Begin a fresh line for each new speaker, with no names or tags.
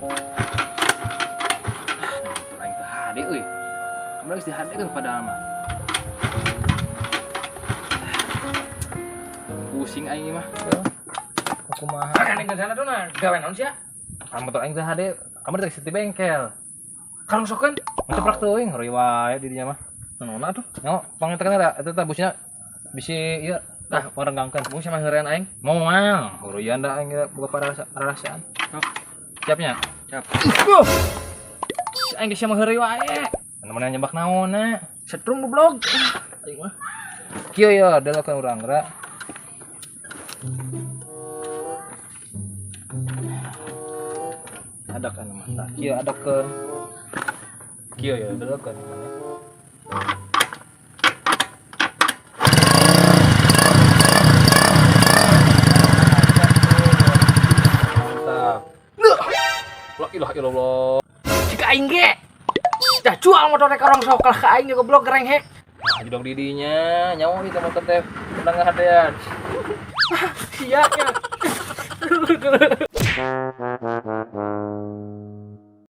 Motor aing teh hade euy. Kamari geus dihadekeun padahal mah. Pusing aing mah. Kumaha?
Kan ke sana tuh nah, gawe naon sia?
Kan motor aing teh hade, kamari teh di bengkel.
Karongsokeun.
Ceprak teuing, heureuy wae di dinya mah.
Naon atuh?
Nyaho, pangetekan eta eta teh busnya bisi ieu
Ah.
parenggangkeun.
Mung sama heurean aing.
Moal, heureuyaan da aing boga pararasaan.
Sok.
Siapnya?
Siap. Aing geus sama heureuy wae.
Mana nyebak naonna?
Setrum goblok. Aing mah.
Kieu ya, delakeun urang geura. Adakan mah. Tah, kieu adakeun. Kieu ya, delakeun. Mantap. La ilaha illallah.
Jika aing ge. Dah jual motor rek rongsok kalah ka aing ge goblok gerenghek.
Nah, judog didinya, nyawa itu motor teh, tenang hadean.
Siap ya.